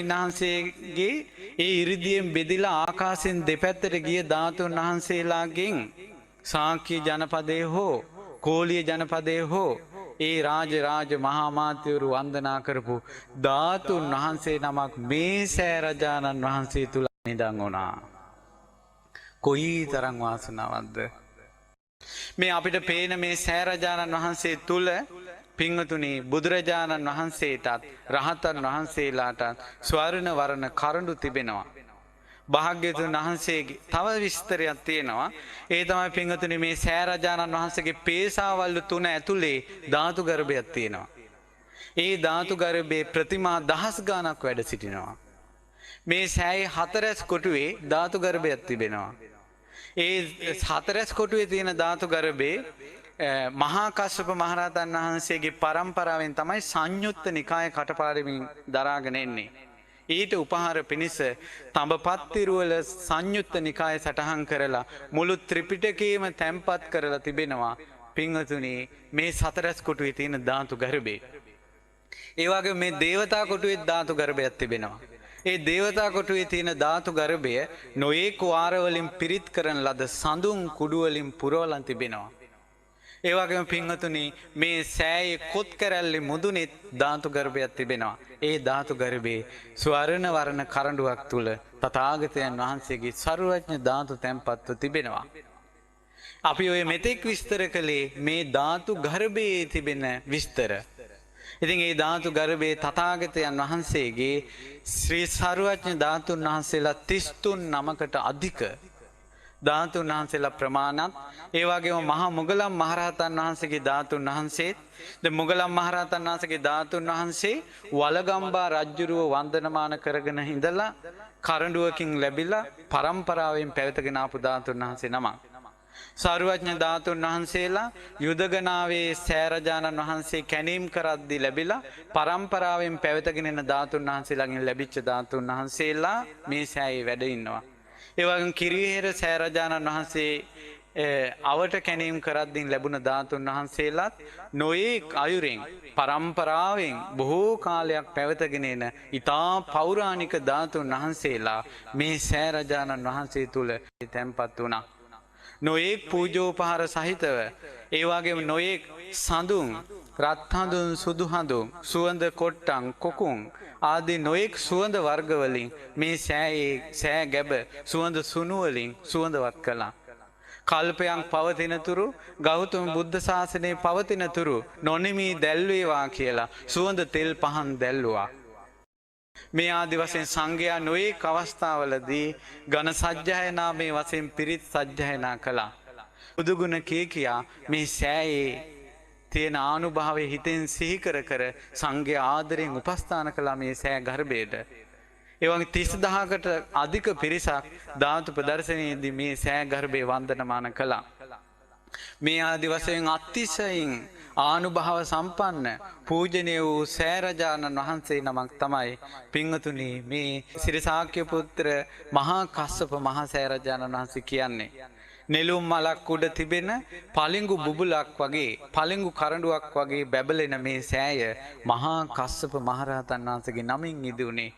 වහන්සේගේ ඒ ඉරිදියෙන් බෙදිලා ආකාශයෙන් දෙපැත්තට ගිය ධාතුන් වහන්සේලාගෙන් සාක්‍ය ජනපදයේ හෝ කෝලිය ජනපදයේ හෝ ඒ රාජ රාජ මහා මාත්‍යවරු වන්දනා කරපු ධාතුන් වහන්සේ නමක් මේ සෑරජානන් වහන්සේ තුල නිදන් වුණා. කොයි තරම් වාසනාවක්ද මේ අපිට පේන මේ සෑරජානන් වහන්සේ තුල පින්වතුනි, බුදුරජාණන් වහන්සේටත් රහතන් වහන්සේලාටත් ස්වර්ණ වර්ණ කරඬු තිබෙනවා. භාග්‍යවතුන් වහන්සේගේ තව විස්තරයක් තියෙනවා. ඒ තමයි පින්වතුනි, මේ සෑරජානන් වහන්සේගේ පේසාවල්ලු තුන ඇතුලේ ධාතු ගර්භයක් තියෙනවා. ඒ ධාතු ගර්භයේ ප්‍රතිමා දහස් ගාණක් වැඩ සිටිනවා. මේ සෑයේ හතරැස් කොටුවේ ධාතු ගර්භයක් තිබෙනවා. ඒ හතරැස් කොටුවේ තියෙන ධාතු ගර්භයේ මහා කස්සප මහරහතන් වහන්සේගේ පරම්පරාවෙන් තමයි සංයුත්ත නිකාය කටපාඩමින් දරාගෙන එන්නේ. ඊට උපහාර පිණිස තඹපත්තිරුවල සංයුත්ත නිකාය සටහන් කරලා මුළු ත්‍රිපිටකයේම තැන්පත් කරලා තිබෙනවා පින්වතුනි, මේ සතරැස් කොටුවේ තියෙන ධාතු ගර්භේ. ඒ වගේම මේ දේවතා කොටුවේ ධාතු ගර්භයක් තිබෙනවා. ඒ දේවතා කොටුවේ තියෙන ධාතු ගර්භය නොයේක් වාර වලින් පිරිත් කරන ලද සඳුන් කුඩු වලින් පුරවලා තිබෙනවා. ඒ වගේම පින්වතුනි, මේ සෑයේ කොත් කැරැල්ලේ මුදුනේත් ධාතු ගර්භයක් තිබෙනවා. ඒ ධාතු ගර්භයේ ස්වර්ණ වර්ණ කරඬුවක් තුල තථාගතයන් වහන්සේගේ සර්වඥ ධාතු තැන්පත්ව තිබෙනවා. අපි ඔය මෙතෙක් විස්තර කළේ මේ ධාතු ගර්භයේ තිබෙන විස්තර. ඉතින් ඒ ධාතු ගර්භයේ තථාගතයන් වහන්සේගේ ශ්‍රී සර්වඥ ධාතුන් වහන්සේලා 33 නමකට අධික ධාතුන් වහන්සේලා ප්‍රමාණත්, ඒ වගේම මහා මුගලන් මහරහතන් වහන්සේගේ ධාතුන් වහන්සේත්, දැන් මුගලන් මහරහතන් වහන්සේගේ ධාතුන් වහන්සේ වලගම්බා රජුරුව වන්දනමාන කරගෙන ඉඳලා කරඬුවකින් ලැබිලා පරම්පරාවෙන් පැවතගෙන ආපු ධාතුන් වහන්සේ නමක්. සර්වඥ ධාතුන් වහන්සේලා යුදගනාවේ සෑරජානන් වහන්සේ කැණීම් කරද්දී ලැබිලා පරම්පරාවෙන් පැවතගෙන එන ධාතුන් වහන්සේලාගෙන් ලැබිච්ච ධාතුන් වහන්සේලා මේ සෑයේ වැඩ ඉන්නවා. ඒ වගේම කිරිහෙර සෑරජානන් වහන්සේ අවට කැණීම් කරද්දී ලැබුණ ධාතුන් වහන්සේලාත් නොයේක් අයුරෙන් පරම්පරාවෙන් බොහෝ කාලයක් පැවතගෙන එන ඉතා පෞරාණික ධාතුන් වහන්සේලා මේ සෑරජානන් වහන්සේ තුල තැන්පත් වුණා. නොයෙක් පූජෝපහාර සහිතව, ඒ වගේම නොයෙක් සඳුන්, රත් හඳුන්, සුදු හඳුන්, සුවඳ කොට්ටන්, කොකුන් ආදී නොයෙක් සුවඳ වර්ග වලින් මේ සෑයේ සෑ ගැබ සුවඳ සුණු වලින් සුවඳවත් කළා. කල්පයන් පවතිනතුරු, ගෞතම බුද්ධ ශාසනය පවතිනතුරු නොනිමී දැල්වේවා කියලා සුවඳ තෙල් පහන් දැල්ලුවා. මේ ආදි වශයෙන් සංඝයා නොයෙක් අවස්ථාවලදී ඝන සජ්ජායනා මේ වශයෙන් පිරිත් සජ්ජායනා කළා. බුදුගුණ කිය කියා මේ සෑයේ තියෙන ආනුභාවය හිතෙන් සිහි කර කර සංඝයා ආදරෙන් උපස්ථාන කළා මේ සෑ ගර්භයට. ඒ වගේ 30,000කට අධික පිරිසක් ධාතු ප්‍රදර්ශනයේදී මේ සෑ ගර්භය වන්දනමාන කළා. මේ ආදි වශයෙන් අතිශයින් ආනුභාව සම්පන්න පූජනීය වූ සෑරජානන් වහන්සේ නමක් තමයි පින්වතුනි මේ සිරිසාක්‍ය පුත්‍ර මහා කස්සප මහා සෑරජානන් වහන්සේ කියන්නේ. නෙළුම් මලක් උඩ තිබෙන පளிඟු බුබුලක් වගේ, පளிඟු කරඬුවක් වගේ බැබලෙන මේ සෑය මහා කස්සප මහරහතන් වහන්සේගේ නමින් ඉදි වුණේ.